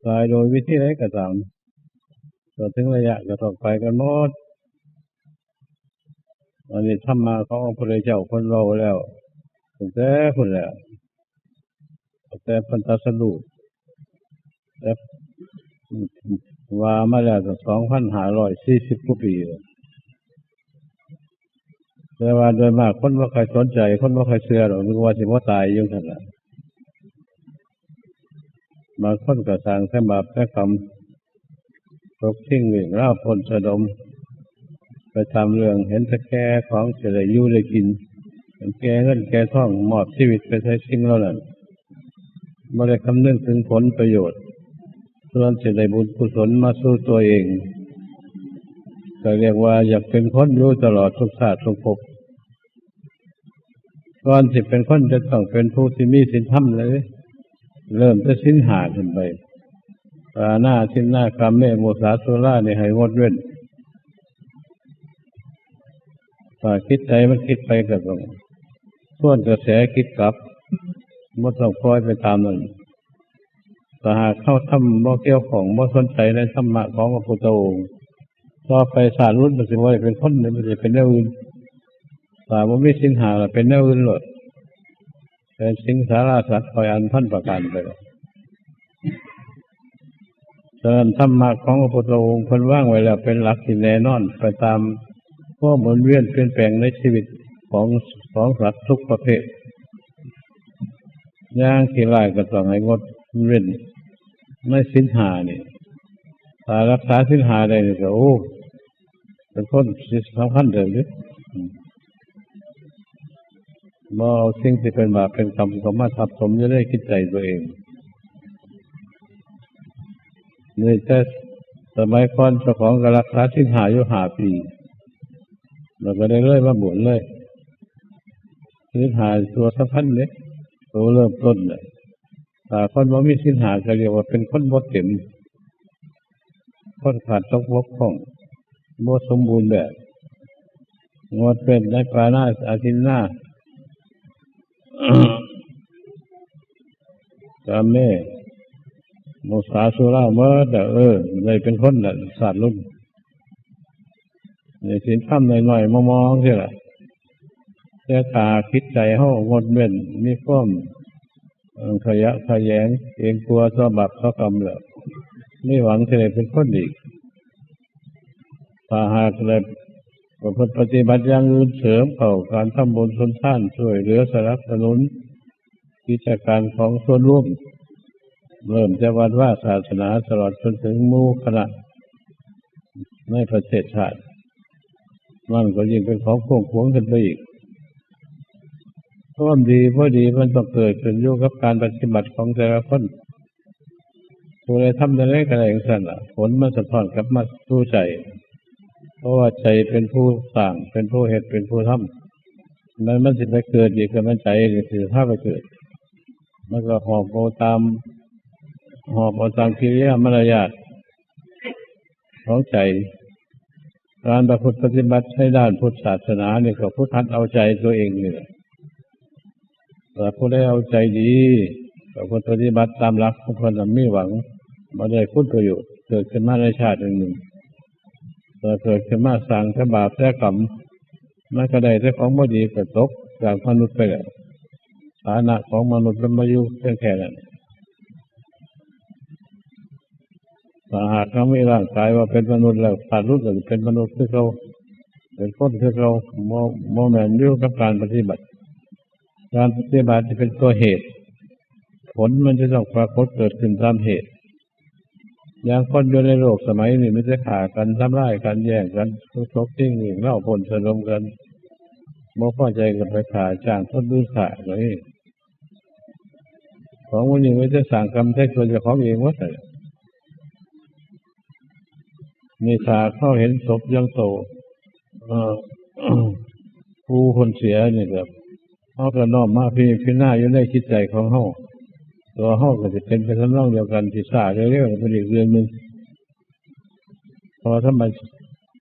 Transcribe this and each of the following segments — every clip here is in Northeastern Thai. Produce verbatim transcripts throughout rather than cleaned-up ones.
ตายโดยวิธีใดก็ตาม ก็ถึงระยะก็ต้องไปกันหมด อันนี้ธรรมะของพระพุทธเจ้าเพิ่นเล่าแล้ว ตั้งแต่พุ้นแหละ ตั้งแต่เพิ่นตรัสรู้ แต่ว่ามาแล้วตั้งสองพันห้าร้อยสี่สิบกว่าปีแล้ว แต่ว่าโดยมากคนบ่ค่อยสนใจ คนบ่ค่อยเชื่อดอก นึกว่าสิบ่ตายอยู่ซั่นล่ะ บางคนก็สร้างแต่บาปแต่กรรม ตกชิงวิ่งราวปล้นสะดม ไปตามเรื่อง เห็นแต่แก่ของจะได้อยู่ได้กิน เห็นแก่เงินแก่ทอง มอบชีวิตไปใส่สิ่งเหล่านั้น บ่ได้คำนึงถึงผลประโยชน์ ส่วนจะได้บุญกุศลมาสู่ตัวเอง ก็เรียกว่าอยากเป็นคนอยู่ตลอดทุกชาติทุกภพ ก่อนสิเป็นคนจะต้องเป็นผู้ที่มีศีลธรรมเลย เริ่มแต่ศีลห้าขึ้นไป ปาณาทินนากาเม มุสาสุรานี่ให้งดเว้น ถ้าจิตใจมันคิดไปก็ต้องทวนกระแสคิดกลับ บ่ต้องปล่อยไปตามนั้น ถ้าหากเฮาทำบ่เกี่ยวข้อง บ่สนใจในธรรมะของพระพุทธองค์ ต่อไปชาติหลุดมันสิบ่ได้เป็นคน มันสิเป็นแนวอื่น ถ้าบ่มีศีลห้าแล้วเป็นแนวอื่นโลด เป็นสิงสาราสัตว์คอยอันพันประการไป ฉะนั้นธรรมะของพระพุทธองค์เพิ่นวางไว้แล้วเป็นหลักที่แน่นอน ไปตามความหมุนเวียนเปลี่ยนแปลงในชีวิตของ ของสัตว์ทุกประเภท อย่างขี้ร้ายก็ต้องให้งดเว้นในศีลห้านี่ ถ้ารักษาศีลห้าได้นี่ก็ โอ้ เป็นคนที่สำคัญเด้อ อืม บ่เอาสิ่งที่เป็นบาปเป็นกรรมเข้ามาทับถมอยู่ในจิตใจตัวเอง นี่แต่สมัยก่อนเจ้าของก็รักษาศีลห้าอยู่ห้าปี แล้วก็ได้เลยมาบวชเลย ศีลห้าตัวสำคัญเด้ ตัวเริ่มต้นน่ะ ถ้าคนบ่มีศีลห้าก็เรียกว่าเป็นคนบ่เต็ม คนขาดตกบกพร่อง บ่สมบูรณ์แบบ งดเว้นในปาณาอาทินนา กาเม มุสาสุราเมิดน่ะ เออ ได้เป็นคนน่ะ ชาติหลุด ในศีลธรรมน้อยๆ มองๆ ซี้ล่ะ แต่ถ้าจิตใจเฮางดเว้น มีความ เอ่อ ขยะแขยง เกรงกลัวต่อบาปต่อกรรมแล้ว มีหวังจะได้เป็นคนดี ถ้าหากได้ประพฤติปฏิบัติอย่างอื่นเสริมเข้า การทำบุญสุนทาน ช่วยเหลือสนับสนุนกิจการของส่วนรวม เริ่มแต่วัดวาศาสนา ตลอดจนถึงหมู่คณะในประเทศชาติ มันก็ยิ่งเป็นของพ่วงขวงขึ้นไปอีก ความดีบ่ดีมันต้องเกิดขึ้นอยู่กับการปฏิบัติของแต่ละคน ผู้ใดทำจั่งใดก็ได้จั่งซั้นล่ะ ผลมันสะท้อนกลับมาสู่ใจ เพราะว่าใจเป็นผู้สร้าง เป็นผู้เฮ็ด เป็นผู้ทำ มัน มันสิไปเกิดอีก ก็มันใจนี่สิพาไปเกิด มันก็หอบเอาตาม หอบเอาตามกิริยามารยาทของใจ การประพฤติปฏิบัติในด้านพุทธศาสนานี่ก็ฝึกหัดเอาใจตัวเองนี่แหละ แต่ผู้ใดเอาใจดี ก็ปฏิบัติตามหลักของเพิ่นน่ะ มีหวังบ่ได้คุณประโยชน์ เกิดขึ้นมาในชาติหนึ่ง แต่เกิดขึ้นมาสร้างแต่บาปแต่กรรม มันก็ได้แต่ของบ่ดี ก็ตกจากมนุษย์ไปแล้ว ฐานะของมนุษย์มันมาอยู่เพียงแค่นั้น ถ้าหากเรามีร่างกายว่าเป็นมนุษย์แล้ว ชาติหลุดก็เป็นมนุษย์คือเก่า เป็นคนคือเก่า บ่ บ่แม่นอยู่กับการปฏิบัติ การปฏิบัติจะเป็นตัวเหตุ ผลมันจะต้องปรากฏเกิดขึ้นตามเหตุ อย่างคนอยู่ในโลกสมัยนี้มีแต่ฆ่ากัน ทำร้ายกัน แย่งกัน ตบตี วิ่งราวปล้นสะดมกัน บ่พอใจก็ไปฆ่าจ้างคนอื่นฆ่า ก็มี ของหมู่นี้มีแต่สร้างกรรมใส่ตัวเจ้าของเองหมดนั่นแหละ นี่ถ้าเฮาเห็นศพอย่างโต เอ่อ ผู้คนเสียนี่ก็ เฮาก็น้อมมาพิจารณาอยู่ในจิตใจของเฮา ตัวเฮาก็สิเป็นไปทำนองเดียวกัน สิช้าหรือเร็วก็เป็นอีกเรื่องหนึ่ง เพราะธรรม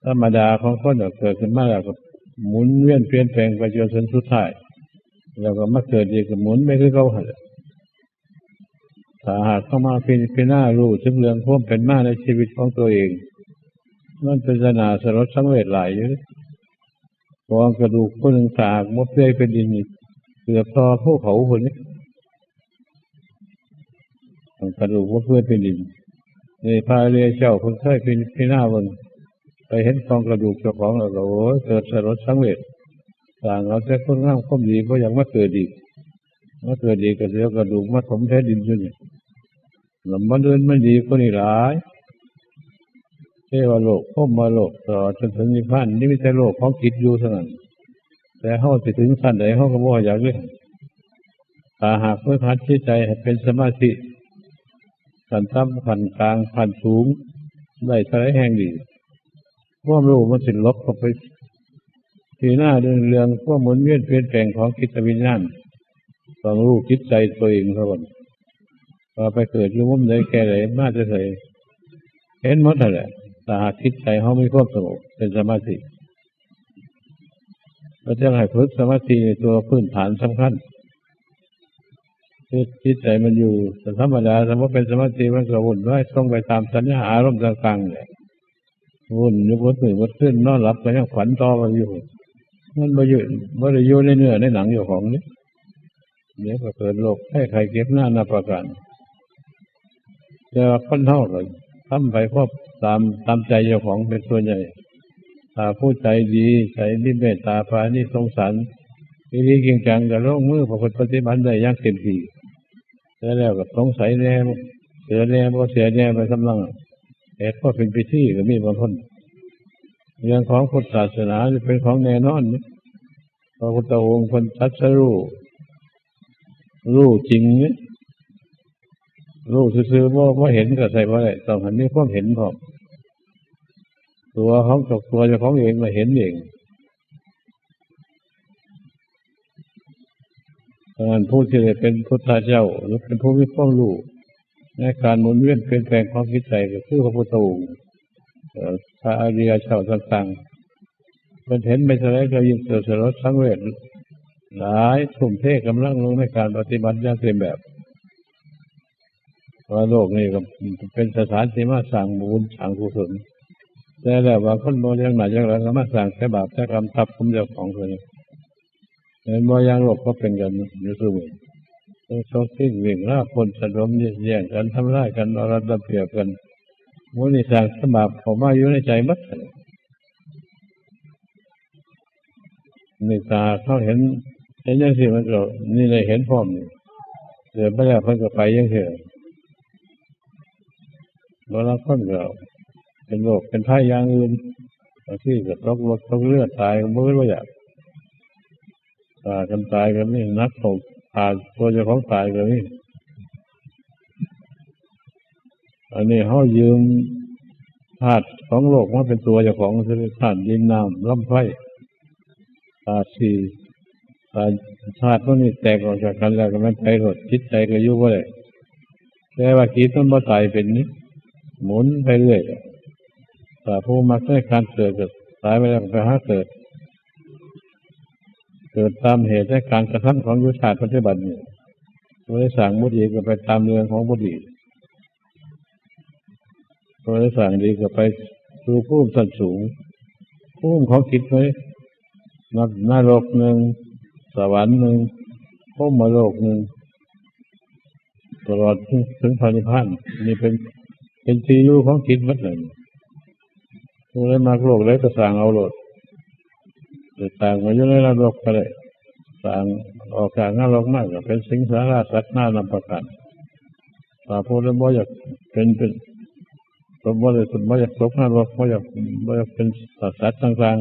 ธรรมดาของคนน่ะ เกิดขึ้นมาแล้วก็หมุนเวียนเปลี่ยนแปลงไปจนถึงสุดท้าย แล้วก็มาเกิดอีก ก็หมุนไปคือเก่าหั่นแหละ ถ้าหากเข้ามาพิจารณารู้ถึงเรื่องความเป็นมาในชีวิตของตัวเอง มันเป็นหน้าสลดสังเวชหลายอยู่ กองกระดูกคนหนึ่งถ้าหากบ่เปื่อยเป็นดินนี่ เกือบต่อภูเขาคนนี้ กระดูกบ่เปื่อยเป็นดิน ในพระอริยเจ้าเพิ่นเคยพิจารณาเบิ่ง ไปเห็นกองกระดูกเจ้าของแล้วก็ โอ้ย เกิดสลดสังเวช สร้างเอาแต่คนงามความดี บ่อยากมาเกิดอีก มาเกิดอีกก็เสียกระดูกมาถมแทนดินอยู่นี่ แล้วมันอื่นมันดีกว่านี้หลาย เทวโลก พรหมโลก ตลอดจนถึงนิพพาน นี่มีแต่โลกของจิตอยู่เท่านั้น แต่เฮาสิถึงขั้นใดเฮาก็บ่อยากเลย ถ้าหากฝึกหัดจิตใจให้เป็นสมาธิ ขั้นต่ำ ขั้นกลาง ขั้นสูง ได้เท่าใดแฮงดี ความรู้มันสิหลบเข้าไปพิจารณาเรื่อง เรื่องความหมุนเวียนเปลี่ยนแปลงของจิตวิญญาณ ต้องรู้จิตใจตัวเองซะก่อน ว่าไปเกิดอยู่มุมใดแก่ใด มาแต่ไส เห็นหมดนั่นแหละ ถ้าหากจิตใจเฮามีความสงบเป็นสมาธิ ก็จะให้ฝึกสมาธิในตัวพื้นฐานสำคัญ คือจิตใจมันอยู่ แต่ธรรมดา ถ้าบ่เป็นสมาธิ มันก็วุ่นวาย ส่งไปตามสัญญาอารมณ์ต่างๆ เนี่ย วุ่นอยู่หมดมื้อหมดคืน นอนหลับก็ยังฝันต่อกันอยู่ มันบ่อยู่ บ่ได้อยู่ในเนื้อในหนังเจ้าของนี่ เดี๋ยวก็เกิดโรคภัยไข้เจ็บนานาประการ แต่ว่าคนเฮาก็ทำไปพอตาม ตามใจเจ้าของเป็นส่วนใหญ่ ถ้าผู้ใจดี ใจมีเมตตาปราณีสงสาร อีหลีจริงจังก็ลงมือประพฤติปฏิบัติได้อย่างเต็มที่ แต่แล้วก็สงสัยแน่ เชื่อแน่ บ่เชื่อแน่ ไปส่ำนั้น แต่พอเป็นพิธีก็มีบางคน เรื่องของพุทธศาสนานี่เป็นของแน่นอนนี่ พระพุทธองค์เพิ่นตรัสรู้ รู้จริงนี่ รู้ซื่อๆ บ่ บ่เห็นก็ใช่บ่ได้ ต้องให้มีความเห็นพร้อม ตัวของเจ้า ตัวเจ้าของเองก็เห็นเอง เพราะฉะนั้นผู้ที่ได้เป็นพุทธเจ้า หรือเป็นผู้มีความรู้ในการหมุนเวียนเปลี่ยนแปลงของจิตใจ ก็คือพระพุทธองค์ เอ่อ พระอริยเจ้าต่างๆ เพิ่นเห็นไปเท่าใดก็ยิ่งเกิดสลดสังเวชหลาย ทุ่มเทกำลังลงในการปฏิบัติอย่างเต็มแบบ ว่าโลกนี้ก็เป็นสถานที่มาสร้างบุญสร้างกุศล แต่แล้วบางคนบ่อย่างหน้าอย่างหลังก็มาสร้างแต่บาปแต่กรรมทับถมเจ้าของเพิ่น เห็นบ่ อย่างโลกก็เป็นกันอยู่ซุมื้อ ต้องชกชิงวิ่งราวปล้นสะดม ยื้อแย่งกัน ทำลายกัน เอารัดเอาเปรียบกัน หมู่นี้สร้างแต่บาปเข้ามาอยู่ในใจหมด นี่ถ้าเฮาเห็น เห็นจั่งซี้มันก็ นี่ได้เห็นพร้อมนี่ เกิดมาแล้วเพิ่นก็ไปจั่งซี้ บางคนก็เป็นโรคเป็นภัยอย่างอื่น บางทีก็ตกรถตกเรือตายก็บ่ บ่อยาก ฆ่ากันตายก็มี หนักเข้าฆ่าตัวเจ้าของตายก็มี อันนี้เฮายืมธาตุของโลกมาเป็นตัวเจ้าของ คือธาตุดินน้ำลมไฟ ธาตุสี่ ธาตุ ธาตุพวกนี้แตกออกจากกันแล้วก็แม่นไปโลด จิตใจก็อยู่บ่ได้ แต่ว่าจิตมันบ่ตายเป็นนี่ หมุนไปเรื่อย ถ้าผู้มักในการเกิดก็ตายไปแล้วก็ไปหาเกิด เกิดตามเหตุในการกระทำของอยู่ชาติปัจจุบันนี่ ผู้ได้สร้างบ่ดีก็ไปตามเรื่องของบ่ดี ผู้ได้สร้างดีก็ไปสู่ภูมิชั้นสูง ภูมิของจิตเลย นรกหนึ่ง สวรรค์หนึ่ง พรหมโลกหนึ่ง ตลอดถึงพระนิพพาน นี่เป็น เป็นที่อยู่ของจิตหมดเลย ผู้ใดมักโลกใดก็สร้างเอาโลด จะสร้างมาอยู่ในนรกก็ได้ สร้างออกจากนรกมาก็เป็นสิงสาราสัตว์นานาประการ ถ้าผู้ใดบ่อยากเป็น เป็น บ่ได้ บ่อยากตกนรก บ่อยาก บ่อยากเป็นสัตว์ต่าง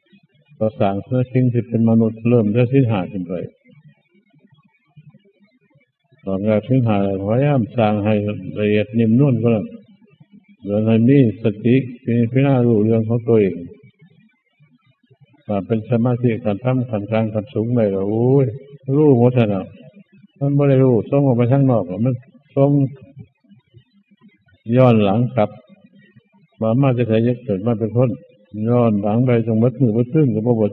ๆ ก็สร้างในสิ่งที่เป็นมนุษย์ เริ่มแต่ศีลห้าขึ้นไป ออกจากศีลห้า พยายามสร้างให้ละเอียดนิ่มนวลกว่านั้น โดยให้มีสติพิจารณารู้เรื่องของตัวเอง ถ้าเป็นสมาธิขั้นต่ำขั้นกลางขั้นสูงได้ก็ โอ้ย รู้หมดแล้ว มันบ่ได้รู้ ส่งออกไปทางนอก มันส่งย้อนหลังกลับ ว่ามาแต่ไส จะเกิดมาเป็นคน ย้อนหลังไปจนหมดมื้อหมดคืนก็บ่เบิด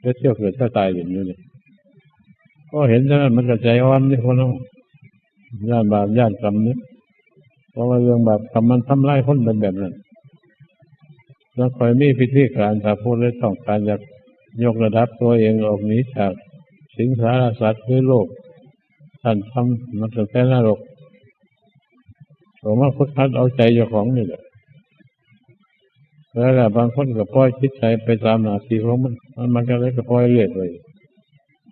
แต่เที่ยวเกิดเที่ยวตายอยู่นี่ พอเห็นเท่านั้นมันก็ใจอ่อนนี่คนเฮา ย่านบาปย่านกรรมนี่ เพราะว่าเรื่องบาปกรรมมันทำลายคนเป็นแบบนั้น แล้วค่อยมีพิธีการ ถ้าผู้ใดต้องการอยากยกระดับตัวเองออกหนีจากสิงสารสัตว์หรือโลก ท่านทำมันตั้งแต่นรก ก็มาฝึกหัดเอาใจเจ้าของนี่แหละ แล้วบางคนก็ปล่อยจิตใจไปตามหน้าที่ของมัน มัน มันก็เลยก็ปล่อยเรื่อยไป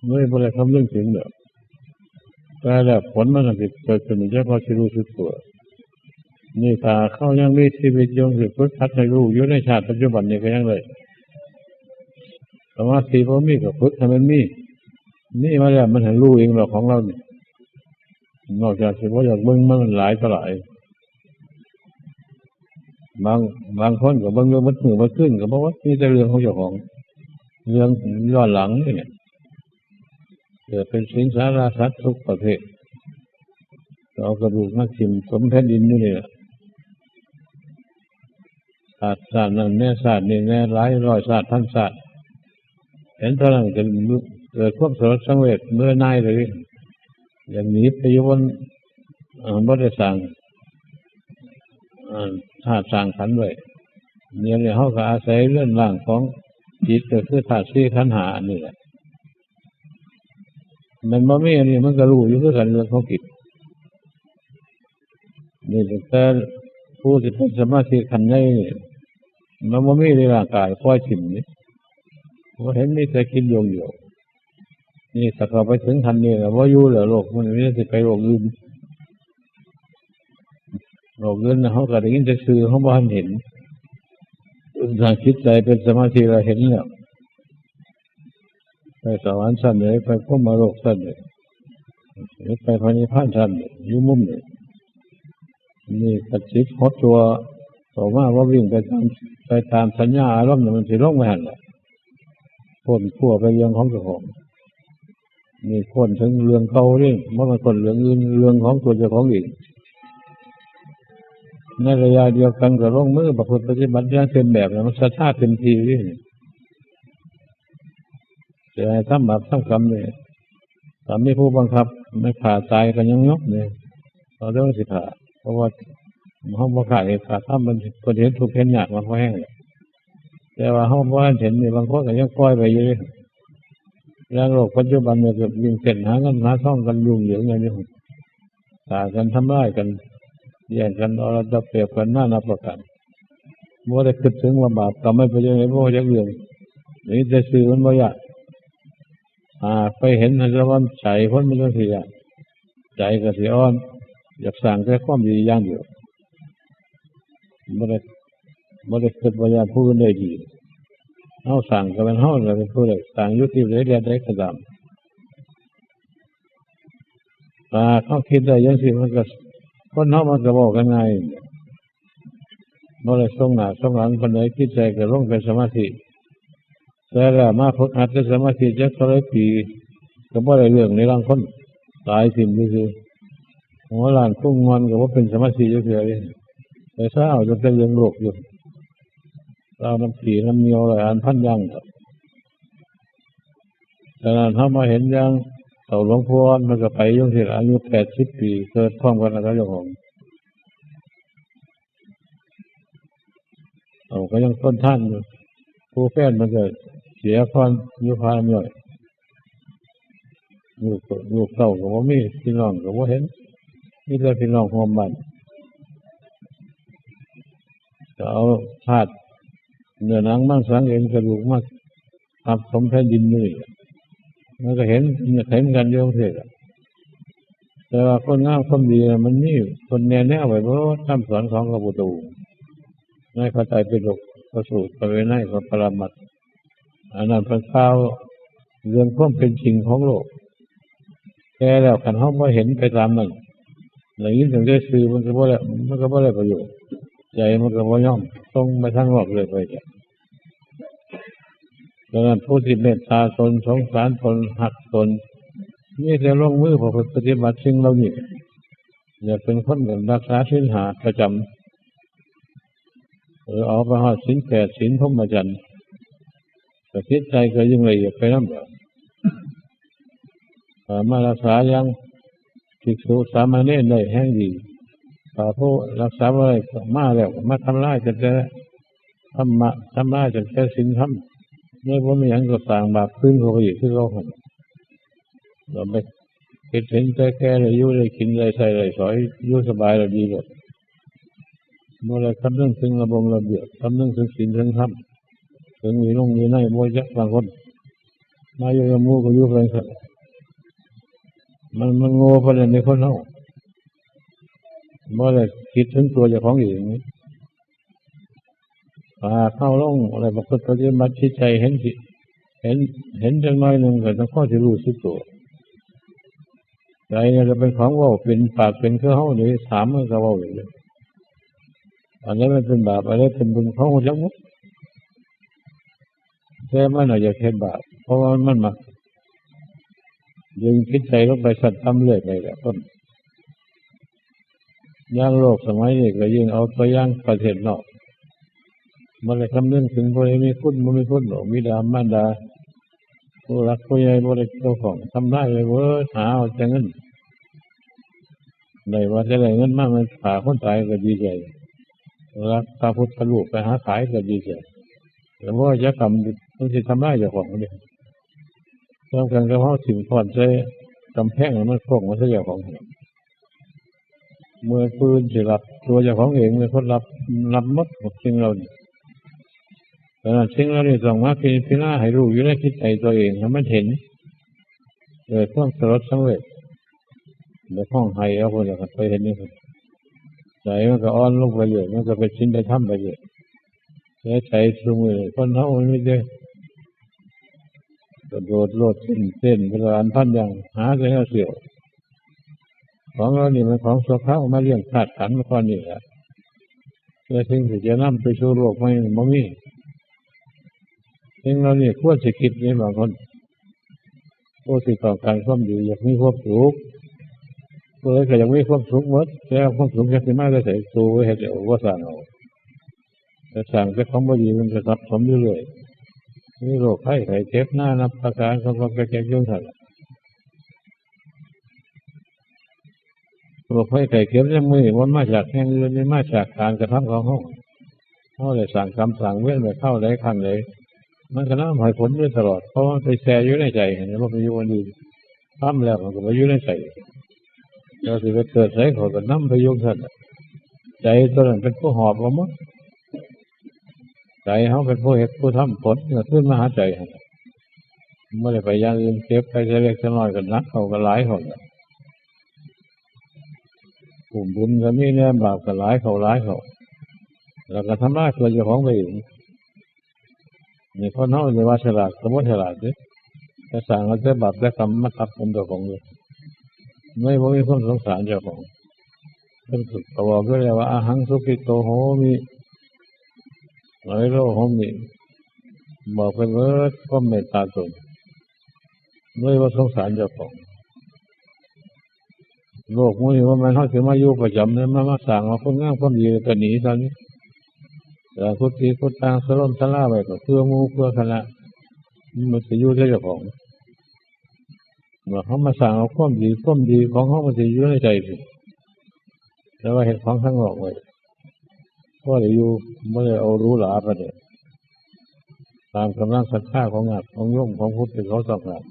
ไม่ บ่ได้คำนึงถึงเด้อ แต่แล้วผลมันก็สิเกิดขึ้น เฉพาะที่รู้สึกตัว นี่ถ้าเขายังมีชีวิตอยู่ สิฝึกหัดให้รู้อยู่ในชาติปัจจุบันนี่ก็ยังได้ สมาธิบ่มีก็ฝึกให้มันมี มีมาแล้วมันให้รู้เองดอกของเรานี่ นอกจากสิบ่อยากเบิ่งมันหลายต่อหลาย บาง บางคนก็เบิ่งอยู่หมดมื้อหมดคืน ก็บอกว่ามีแต่เรื่องของเจ้าของ เรื่องย้อนหลังนี่แหละ เกิดเป็นสิงสารสัตว์ทุกประเภท เอากระดูกมาถิ่มถมแผ่นดินอยู่นี่แหละ ชาติ ชาตินั้นแน่ ชาตินี้แน่ หลายร้อยชาติ พันชาติ เห็นเท่านั้นก็เกิดความสลดสังเวช เบื่อหน่ายเลย อย่างนี้ไปอยู่บน เอ่อ บ่ได้สร้าง เอ่อ ธาตุสร้างขันธ์ไว้ เดี๋ยวนี้เขาก็อาศัยเรือนร่างของจิต ก็คือธาตุสี่ขันธ์ห้าอันนี้แหละ มันบ่มีอันนี้มันก็รู้อยู่คือกันเรื่องของจิต นี่ตั้งแต่ผู้ที่เป็นสมาธิขั้นในนี่ มันบ่มีในร่างกาย ปล่อยถิ่มนี่ บ่เห็น มีแต่คิดดวงเดียว นี่ถ้าเข้าไปถึงขั้นนี้แล้ว บ่อยู่แล้ว โลกมันมีแต่สิไปโลกอื่น โลกอื่นน่ะ เขาก็ได้ยินแต่ชื่อ เขาบ่ทันเห็น ถ้าจิตใจเป็นสมาธิแล้วเห็นแล้ว ไปสวรรค์ชั้นใด ไปพรหมโลกชั้นใด หรือไปพระนิพพานชั้นใด อยู่มุมใด นี่กระจิตหดตัวออกมา ว่าวิ่งไปตาม ไปตามสัญญาอารมณ์เนี่ย มันสิลงไปหั่นแหละ พ้นขั้วไปเรื่องของเจ้าของ นี่พ้นถึงเรื่องเก่านี่ บ่แม่นพ้นเรื่องอื่น เรื่องของตัวเจ้าของเอง ในระยะเดียวกันก็ลงมือประพฤติปฏิบัติอย่างเต็มแบบ แล้วมันศรัทธาเต็มที่นี่ จะให้ทำบาปทำกรรมนี่ ถ้ามีผู้บังคับ ไม่ฆ่าตายก็ยังยกนี่ เราเรื่องสิฆ่า เพราะว่าเขาบ่ฆ่าเอง ฆ่าทำมัน เพิ่นเห็นทุกข์เห็นยากมาพอแห้งแล้ว แต่ว่าเขาบ่ทันเห็นนี่ บางคนก็ยังปล่อยไปอยู่เลย อย่างโลกปัจจุบันเนี่ยก็วิ่งเต้นหาเงินหาทองกันยุ่งเหยิงกันอยู่ ฆ่ากันทำลายกัน แย่งกันเอารัดเอาเปรียบกันนานาประการ บ่ได้คิดถึงว่าบาปกรรมมันเป็นจั่งใด บ่จักเรื่อง นี่แต่ชื่อมันบ่อยาก อ่า ไปเห็นมันแล้วมันใจคนมันจั่งซี้อะ ใจก็สิอ่อน อยากสร้างแต่ความดีอย่างเดียว บ่ได้ บ่ได้คิดว่าอยากผู้อื่นได้ดี เฮาสร้างก็เป็นเฮานั่นแหละเป็นผู้ได้สร้าง อยู่ที่ใดแดนใดก็ตาม ถ้าเขาคิดได้จั่งซี้ มันก็ คนเฮามันก็เว้ากันง่าย บ่ได้ส่งหน้าส่งหลังปานใด จิตใจก็ลงเป็นสมาธิ แต่แล้วมาฝึกหัดแต่สมาธิจักเท่าไรปี ก็บ่ได้เรื่องในร่างคน ตายถิ่มซื่อๆ หัวล้านกุ้งงอนก็บ่เป็นสมาธิจักเทื่อเด้ ไปเซาเอาตั้งแต่เรื่องโลกอยู่ เซาน้ำขี้น้ำเหนียวหลายอันพันอย่างครับ ฉะนั้นเฮามาเห็นอย่างเฒ่าหลวงพ่อ มันก็ไปอยู่จั่งซี้ล่ะ อายุแปดสิบปี เกิดพร้อมกันกับเจ้าของ เฒ่าก็ยังทนทานอยู่ ผู้แฟนมันก็เสียก่อน อยู่พาลำย่อย ลูกก็ ลูกเต้าก็บ่มี พี่น้องก็บ่เห็น มีแต่พี่น้องร่วมบ้าน ก็เอาธาตุเนื้อหนังมังสังเอ็นกระดูกมาทับถมแผ่นดินนี่ มันก็เห็น เห็นกันอยู่จั่งซี้ล่ะ แต่ว่าคนงามคนดีน่ะ มันมีคนแนะแนวไว้เบิด คำสอนของพระพุทธองค์ ในพระไตรปิฎก พระสูตร พระวินัย พระปรมัตถ์ อันนั้นเพิ่นกล่าวเรื่องความเป็นจริงของโลก แต่แล้วคันเฮาบ่เห็นไปตามนั้น ได้ยินตั้งแต่ชื่อ มันก็บ่ได้ มันก็บ่ได้ประโยชน์ ใจมันก็บ่ยอม ส่งไปทางนอกเลยไปจ้ะ ดังนั้นผู้ที่เมตตาตน สงสารตน ฮักตน มีแต่ลงมือประพฤติปฏิบัติสิ่งเหล่านี้ อยากเป็นคนรักษาศีลห้าประจำ เออ เอาไปฮอดศีลแปด ศีลพรหมจรรย์ ก็จิตใจก็ยิ่งละเอียดไปนำ ถ้ามารักษาอย่าง ภิกษุสามเณรได้แฮงดี ถ้าผู้รักษาบ่ได้ก็มาแล้วก็มาทำลายตั้งแต่ธรรมะ ทำลายตั้งแต่ศีลธรรม เลยบ่มีหยังก็สร้างบาปคืนเข้าไปอีกคือเก่าหั่น เราไปเฮ็ดเห็นแต่แก่ได้อยู่ได้กินได้ใช้ได้สอย อยู่สบายแล้วดีโลด บ่ได้คำนึงถึงระบงระเบียบ คำนึงถึงศีลถึงธรรม ถึงวินงวินัย บ่จักบางคน มาอยู่กับหมู่ก็อยู่ไปซั่น มัน มันโง่ปานนั้นเด้คนเฮา บ่ได้คิดถึงตัวเจ้าของเอง ปากเฮาลง อะไรประพฤติปฏิบัติ จิตใจเห็นสิ เห็น เห็นจักหน่อยหนึ่งก็ต้องพอสิรู้สึกตัว ใจเนี่ยก็เป็นของเว้า เป็นปากเป็นคือเฮานี่ ถามมันก็เว้าอยู่ อันใดมันเป็นบาป อันใดเป็นบุญ เฮาจักหมด แต่มันน่ะอยากเฮ็ดบาป เพราะว่ามันมักดึงจิตใจลงไปชั้นต่ำเรื่อยไปแหละ คน อย่างโลกสมัยนี้ก็ยิ่งเอาตัวอย่างประเทศนอก บ่ได้คำนึงถึงผู้ใดมีคุณบ่มีคุณดอก บิดามารดา ผู้หลักผู้ใหญ่บ่ได้เกี่ยวข้อง ทำลายไปเบิด หาเอาแต่เงิน ได้ว่าจะได้เงินมา มันฆ่าคนตายก็ดีใจ ลักพระพุทธรูปไปหาขายก็ดีใจ แต่ว่าจะกรรมมันสิทำลายเจ้าของเด้ นำกันกับเฮาถิ่มค้อนใส่กำแพง มันโค้งมาใส่เจ้าของ เมื่อปืนสิรับตัวเจ้าของเอง เป็นคนรับ รับหมดสิ่งเหล่านี้ ฉะนั้นสิ่งเหล่านี้ต้องมาพิจารณาให้รู้อยู่ในจิตใจตัวเอง ให้มันเห็น เกิดความสลดสังเวช แล้วร้องไห้เอาคนเดียวกันไปเห็นนี่ ใจมันก็อ่อนลงไปเรื่อย มันก็เป็นศีลได้ธรรมไปเรื่อย แต่ใจซุมื้อนี้คนเฮามันมีแต่กระโดดโลดเต้น เต้นไปละอันพันอย่าง หาแต่แนวเสี้ยว ของเหล่านี้มันของชั่วคราว มาเลี้ยงธาตุขันธ์มาก่อนนี่แหละ แต่สิ่งที่จะนำไปสู่โลกใหม่มันบ่มี สิ่งเหล่านี้ควรสิคิดในบางคน ผู้ที่ต้องการความดีอยากมีความสุข ผู้ใดก็อยากมีความสุขหมด แต่ความสุขจักสิมาแต่ไส สู้ไว้เฮ็ดเอา บ่สร้างเอา แต่สร้างแต่ของบ่ดีมันก็ทับถมอยู่เรื่อย มีโรคภัยไข้เจ็บนานับประการ เขาก็ไปเจ็บอยู่หั่นล่ะ โรคภัยไข้เจ็บในมื้อนี้มันมาจากแห่งอื่น มันมาจากการกระทำของเฮา เฮาได้สร้างกรรมสร้างเวรไว้คราวใดครั้งใด มันก็นำให้ผลอยู่ตลอด เพราะมันไปแช่อยู่ในใจ เห็นบ่ ไปอยู่อันอื่น ทำแล้วมันก็ไปอยู่ในใจ เราสิไปเกิดไสเขาก็นำไปอยู่ซั่นน่ะ ใจตัวนั้นเป็นผู้หอบเอาหมด ใจเฮาเป็นผู้เฮ็ดผู้ทำ ผลก็ขึ้นมาหาใจหั่นน่ะ บ่ได้ไปอย่างอื่น เก็บไปแต่เล็กแต่น้อยก็หนักเข้าก็หลายเข้าน่ะ กลุ่มบุญก็มีแน่ บาปก็หลายเข้าหลายเข้า แล้วก็ทำลายตัวเจ้าของไปเอง นี่คนเฮาเรียกว่าฉลาดก็บ่ฉลาดเด้ แต่สร้างเอาแต่บาปแต่กรรมมาทับถมเจ้าของอยู่ ไม่ บ่มีความสงสารเจ้าของ เพิ่นก็บอกอยู่แล้วว่า อะหัง สุขิตโต โหมิ อวิโรโหมิ บอกไปเบิดความเมตตาตน ด้วยว่าสงสารเจ้าของ โลกมื้อนี้ว่ามันเฮาสิมาอยู่ประจำเนี่ย มา มาสร้างเอาคนงามความดีแล้วก็หนีซะนี่ สร้างกุฏิกุฏังสะล่มสะลาไว้ก็เพื่อหมู่เพื่อคณะ มันสิอยู่แต่เจ้าของ เมื่อเฮามาสร้างเอาความดี ความดีของเฮามันสิอยู่ในใจพุ้น แต่ว่าเฮ็ดของข้างนอกไว้ พอได้อยู่ บ่ได้เอาหรูหราปานใด ตามกำลังศรัทธาของญาติของโยมของพุทธที่เขาต้องการ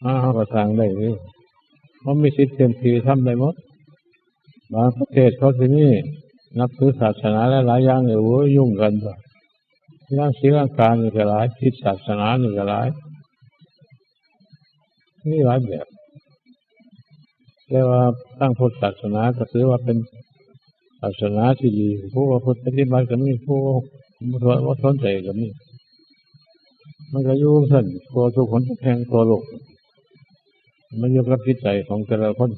มาเฮาก็สร้างได้เด้ เฮามีสิทธิ์เต็มที่ทำได้หมด บางประเทศเขาสิมีนับถือศาสนาหลายๆอย่างนี่ โอ้ย ยุ่งกันตั๊ว อย่างศรีลังกานี่ก็หลาย ผิดศาสนานี่ก็หลาย มีหลายแบบ แต่ว่าทางพุทธศาสนาก็ถือว่าเป็นศาสนาที่ดี ผู้ประพฤติปฏิบัติก็มี ผู้บ่สน บ่สนใจก็มี มันก็อยู่ซั่นทั่วทุกหนทุกแห่งทั่วโลก มันอยู่กับจิตใจของแต่ละคน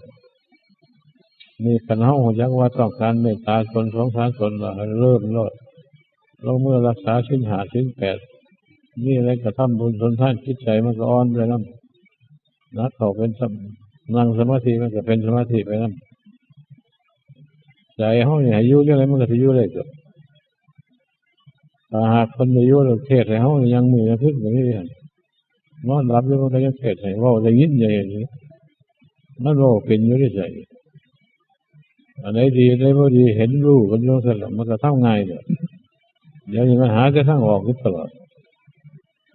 นี่คันเฮารู้จักว่าต้องการเมตตาตน สงสารตน แล้วให้เริ่มโลด ลงมือรักษาศีลห้าศีลแปด มีอะไรก็ทำบุญทนทาน จิตใจมันก็อ่อนไปนำ หนักเข้าเป็นสม- นั่งสมาธิมันก็เป็นสมาธิไปนำ ใจเฮานี่ให้อยู่จั่งใดมันก็สิอยู่ได้ตั๊ว ถ้าหากคนได้อยู่แล้วเทศน์ให้เฮานี่ยังมีระทึกอย่างนี้หั่น นอนหลับอยู่มันก็ยังเทศน์ให้ เว้าได้ยินอย่างนี้ มันบ่เป็นอยู่ในใจ อันไหนดี อันไหนบ่ดี เห็นรู้กันอยู่ซั่นล่ะ มันก็ทำง่ายเด้อ เดี๋ยวนี้มันหาแต่ทางออกอยู่ตลอด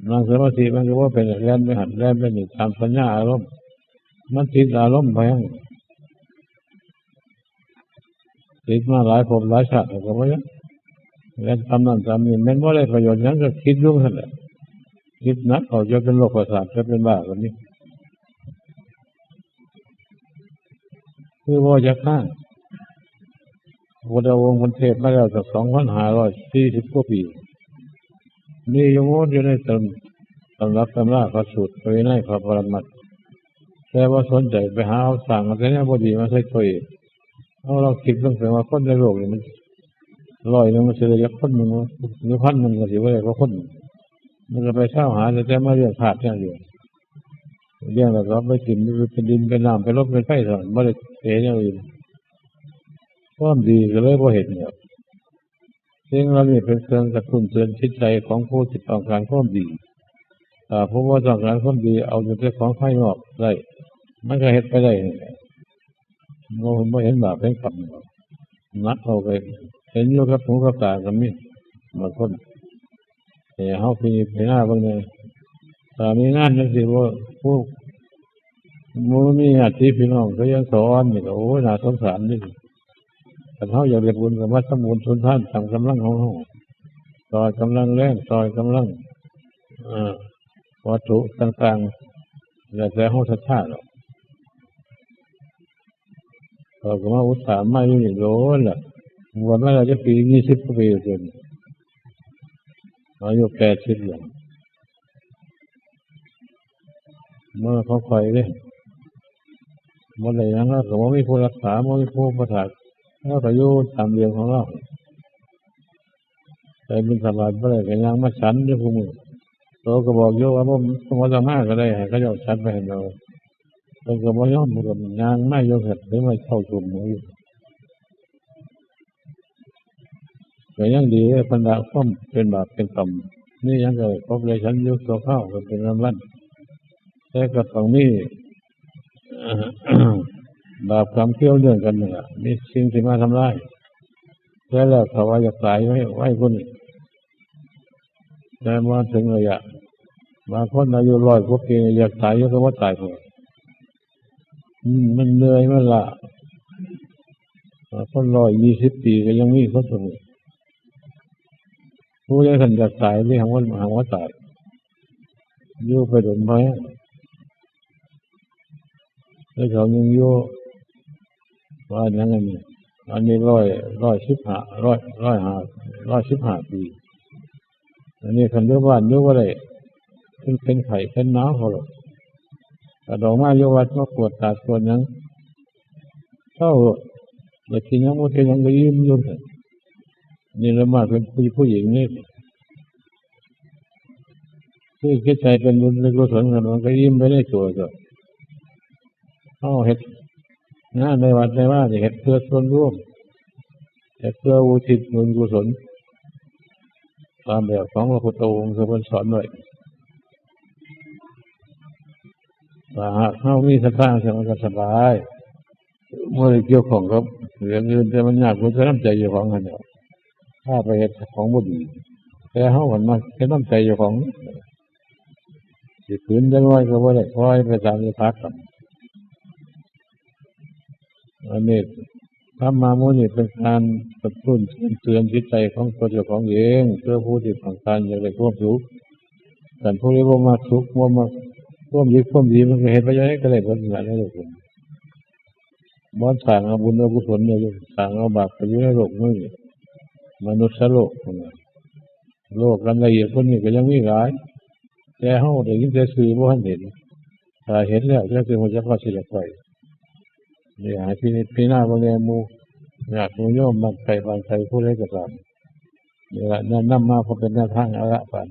นั่งสมาธิมันก็บ่เป็น แล่นไปหั่น แล่นไปนี่ ตามสัญญาอารมณ์ มันติดอารมณ์ไปหั่น ติดมาหลายภพหลายชาติแล้วก็บ่ยัง แล่นตามนั่นตามนี่ แม่นบ่ได้ประโยชน์หยัง ก็คิดอยู่หั่นแหละ คิดหนักเข้าจนเป็นโรคประสาท จนเป็นบ้าก็มี คือบ่อยากห้าม พระพุทธองค์เพิ่นเทศน์มาแล้วตั้งสองพันห้าร้อยสี่สิบกว่าปี มีอยู่หมดอยู่ในตำ ตำรับตำรา พระสูตร พระวินัย พระปรมัตถ์ แต่บ่สนใจ ไปหาเอาสร้างเอาแต่แนวบ่ดีมาใส่ตัวเอง เอาลองคิดเบิ่งเถอะว่าคนในโลกนี่มันร้อยหนึ่งมันสิได้จักคนหนึ่งวะ หรือพันหนึ่งก็สิบ่ได้กว่าคนหนึ่ง มันก็ไปเซาะหาแต่ แต่มาเลี้ยงธาตุอย่างเดียว เลี้ยงแล้วก็ไปกิน ไปดิน ไปน้ำ ไปลม ไปไฟเท่านั้น บ่ได้เสียอย่างอื่น ความดีก็เลยบ่เห็นแล้ว สิ่งเหล่านี้เป็นเครื่องกระตุ้นเตือนจิตใจของผู้ที่ต้องการความดี ถ้าผู้บ่ต้องการความดี เอาอยู่แต่ของภายนอกได้ มันก็เฮ็ดไปได้นั่นแหละ บ่ บ่เห็นบาปเห็นกรรมหรอก หนักเข้าไป เห็นอยู่กับหูกับตาก็มี บางคน ให้เฮาพิจารณาเบิ่งแหน่ ถ้ามีงานจั่งซี้ บ่ ผู้ บ่มีญาติพี่น้องก็ยังสอนนี่ก็ โอ้ย น่าสงสารนี่ คันเฮาอยากได้บุญก็มาทำบุญสุนทานตามกำลังของเฮา ซอยกำลังแรง ซอยกำลัง เอ่อ วัตถุต่างๆ แล้วแต่เฮาศรัทธาดอก ข้อยก็มาอุตส่าห์มาอยู่นี่โดนละ บวชมาแล้วจักปี ยี่สิบกว่าปีแล้ว อายุแปดสิบแล้ว เมื่อเขาคอยเด้ บ่ได้หยัง แล้วก็บ่มีผู้รักษา บ่มีผู้อุปัฏฐาก แล้วก็อยู่ตามเรื่องของเรา ไปบิณฑบาตบ่ได้ก็ย่างมาฉันอยู่คู่มื้อ โตก็บอกอยู่ว่าบ่ บ่ต้องมาก็ได้ ให้เขาเจ้าฉันไปหั่นดอก เพิ่นก็บ่ยอม เพิ่นก็ย่างมาอยู่หั่น ถึงว่าเช้าทุ่มอยู่ ก็ยังดีเด้ เพิ่นละความเป็นบาปเป็นกรรม มีหยังก็ได้พบได้ฉันอยู่ชั่วคราว ก็เป็นวันๆ แต่ก็ต้องมี บาปกรรมเกี่ยวเนื่องกันนั่นล่ะ มีสิ่งที่มาทำลาย แต่แล้วถ้าว่าอยากตายไว ไวกว่านี้ แต่ว่าถึงระยะ บางคนอายุร้อยกว่าปีอยากตายอยู่ก็บ่ตายพุ้น อืม มันเหนื่อยมันล้า บางคนร้อยยี่สิบปีก็ยังมีคนซุมื้อ ผู้ใดคันอยากตายนี่ หาว่า หาว่าตาย อยู่ไปโดนไป แล้วเขายังอยู่ ว่าอย่างนั้นนี่ อันนี้ร้อย ร้อยสิบห้า ร้อย ร้อยห้า ร้อยสิบห้าปี อันนี้คันอยู่บ้านอยู่บ่ได้ เป็น เป็นไข้เป็นหนาวเขาหรอก แต่ดอกไม้อยู่วัดมาปวดตาดปวดหยัง เศร้าโลด แล้วกินหยังบ่กินหยังก็อิ่มอยู่ซั่น นี่ละมาเป็นผู้ ผู้หญิงนี่ คือจิตใจเป็นบุญเป็นกุศลกัน มันก็อิ่มไปในตัวก็ เฮาเฮ็ดงานในวัดในวานี่เฮ็ดเพื่อส่วนรวม เฮ็ดเพื่ออุทิศบุญกุศล ตามแบบของพระพุทธองค์ที่เพิ่นสอนไว้ ถ้าหากเฮามีศรัทธาจั่งซี้มันก็สบาย บ่ได้เกี่ยวข้องกับเรื่องอื่น แต่มันยากอยู่แต่นำใจเจ้าของหั่นแหละ พาไปเฮ็ดของบ่ดี แต่เฮาหั้นมาเฮ็ดนำใจเจ้าของ สิฝืนจักหน่อยก็บ่ได้ ปล่อยไปตามยถากรรม อันนี้ ธรรมะหมู่นี้เป็นการกระตุ้นเตือนจิตใจของตัวเจ้าของเอง เพื่อผู้ที่ต้องการอยากได้ความสุข แต่ผู้ที่บ่มักสุข บ่มักความดี ความดีมันก็เฮ็ดไปจั่งใดก็ได้ผลนั่นแหละในโลกนี้ บ่สร้างเอาบุญเอากุศลเนี่ย สร้างเอาบาปไปอยู่ในโลกนี้ มนุษย์โลก โลกอันละเอียดกว่านี้ก็ยังมีหลาย แต่เฮาได้ยินแต่ชื่อบ่ทันเห็น ถ้าเห็นแล้วจั่งสิรู้จักว่าสิอยากไป นี่ให้พินิจพิจารณาเบิ่งแหน่หมู่ญาติหมู่โยมบ้านใกล้บ้านไกลผู้ใดก็ตาม นี่ล่ะ แนะนำมาเพราะเป็นแนวทาง เอาละ บาด